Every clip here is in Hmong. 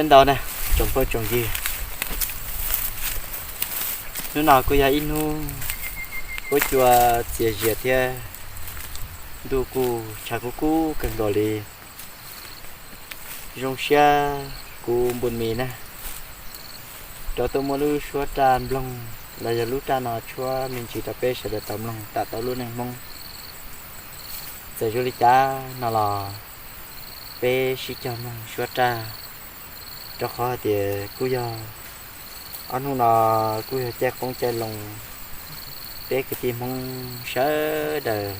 Ntau na, tsoom phooj tsoom ywg, hnub no kuj yog ib hnub huab cua txias zias thiab ntuj kuj tshav kub kub kawg nkaus li. Zoo siab kuv Npus Mis na, rov tuaj muab lub suab raj nploog los yog lub raj no tshuab me ntsis rau peb sawv daws tau mloog, tam tau lub neej Hmoob. Txawm zoo li cas no los peb sib cog mloog suab raj, rau qhov hais tias kuj yog ob hnub no kuj yog caij qoob caij loo, peb kwv tij Hmoob sawv daws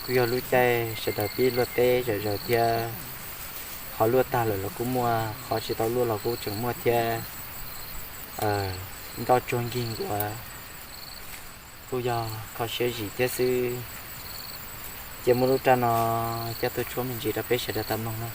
kuj yog lub caij sawv daws pib luaj teb zom zaws thiab. Qhov luaj tag lawm los kuj muaj, qhov tsis tau luaj los kuj tseem muaj thiab. Nkauj tsuag nkig nkuav kuj yog kho siab zim thiab xwb. Cia muab lub raj no coj tuaj tshuab me ntsis rau peb sawv daws tau mloog na.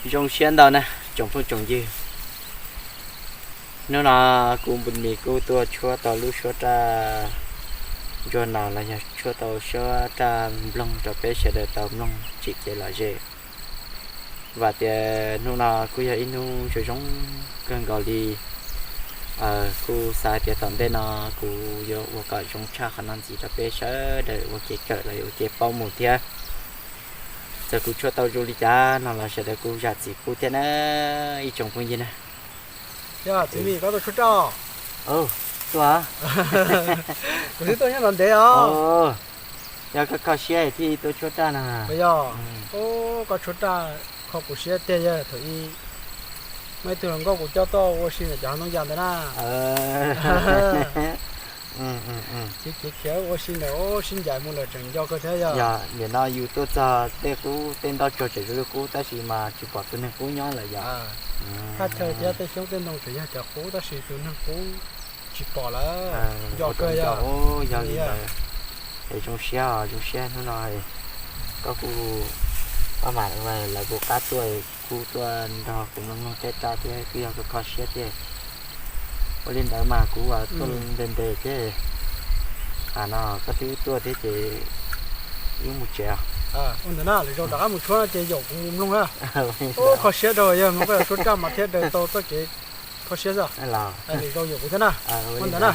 Zoo siab ntau na tsoom phooj tsoom ywg, hnub no kuv Npus Mis kuj tuaj tshuab tau lub suab raj ntsuag no los yog tshuab tau suab raj nploog rau peb sawv daws tau mloog tsim kev lom zem. Vam tias hnub no kuj yog ib hnub zoo zoo kawg nkaus li. Kuj xav tias tom ntej no kuv yuav ua kom zoo tshaj qhov no ntxiv rau peb sawv daws ua kev kawm los ua kev paub mus thiab. Txawm kuv tshuab tau zoo li cas no los sawv daws kuj zam txim pub thiab na ib tsoom phooj ywg na. Txiv Mis, koj tuaj tshuab raj? Tuaj. Kuv twb tuaj nyob no ntev os. Yog koj kho siab thiaj tuaj tshuab raj no. Yog, koj tshuab raj kho kuv siab tiag yog thaum ub muaj ib tug hluas nkauj kuv coj tuaj ua si ntawm cov hav ntoo yas ntawd na. Khiav khiav ua si ntawd sib ncaim mus lawm tseem nco kawg thiab yog. Yog nim no yus tuaj txog tej qub tej nroj tsuag tseem zoo li qub tab sis mas tsis pom tus neeg qub nyob lawm yog. Thaj chaw thiab tej xyoob tej ntoo tseem yog cov qub tab sis tus neeg qub tsis pom lawm. Nco kawg yog. Yog li ntawd es zoo siab os, zoo siab hnub no koj kuj, koj mam lawv kuv qab tuaj, kuj tuaj nrog kuv mloog mloog tej raj thiab kuj yog koj kho siab thiab. Ua li ntawd mas kuv tuaj ntes ntes thiab. Qhov no koj twb tuaj thiab ces wb mus tsev os. Ua ntawd na, lwm zaus rov qab mus tshuab no ces yaum kuv mus mloog na. Ub, kho siab rau yog mloog koj yuav tshuab raj mas thiaj daws tau txoj kev kho siab xwb. Lwm zaus yaum kuv thiab na. Ua ntawd na.